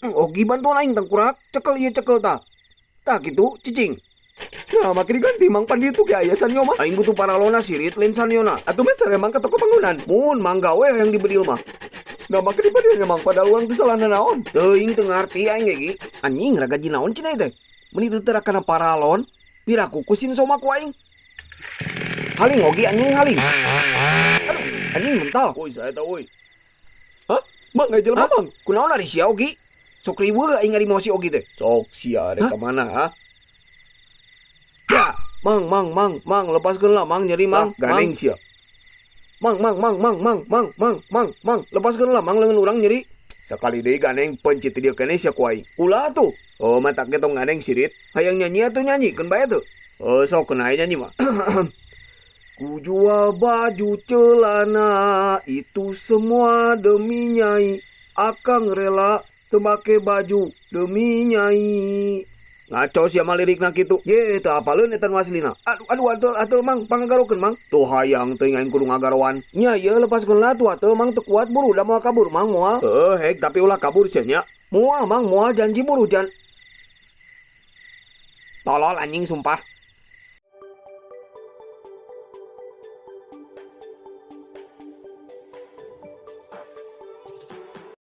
Ogi bantuan aing tangkurak, cekel ieu cekel tah. Tah kitu cicing. Nah, make diganti Mang, pan ditu ge aya sanyo mah. Aing butuh paralona sirit lain sanyona. Atuh meser emang ke toko bangunan. Mun mangga we yang dibedil mah. Nah, make dibedilnya Mang, padahal urang teu salah naon. Teuing teu ngarti aing ge gi. Anjing ragaji naon cenah teh. Meuni teu tera kana paralon, piraku ku sin soma ku aing. Haling Ogi anjing haling. Aduh, anjing mental. Woi, saya tahu woi. Hah? Mang, aya jelema Mang. Kunaon ari sia Ogi? Sok riweuh aing ngarimosi Ogi teh. Sok sia rek Hah? ka mana ha? Ya, Mang, mang, mang, mang, lepaskeun lah Mang nyeri Mang. Lah, gandeng sia. Mang, mang, mang, mang, mang, mang, mang, mang, mang, lepaskeun lah Mang leungeun urang nyeri. Sakali deui gandeng pencit di dieu keneh sia ku aing. Ulah tuh. Oh, matak ge tong gandeng sirit. Hayang nyanyi atuh nyanyi keun bae tuh. Oh, sok keun ae nyanyi mah. Ku jual baju celana itu semua demi nyai. Akang rela teu make baju demi nyai. Ngaco sia mah lirikna kitu. Ye, teu apaleun eta nu aslina. Aduh, aduh, atul, atul Mang, pangagarokeun Mang. Tuh hayang teuing aing kudu ngagaroan. Nya ieu lepaskeun lah tuh atul Mang teu kuat buru da moal kabur Mang moal. Heuh, hek tapi ulah kabur sia nya. Moal Mang, moal janji buru jan. Tolol anjing sumpah.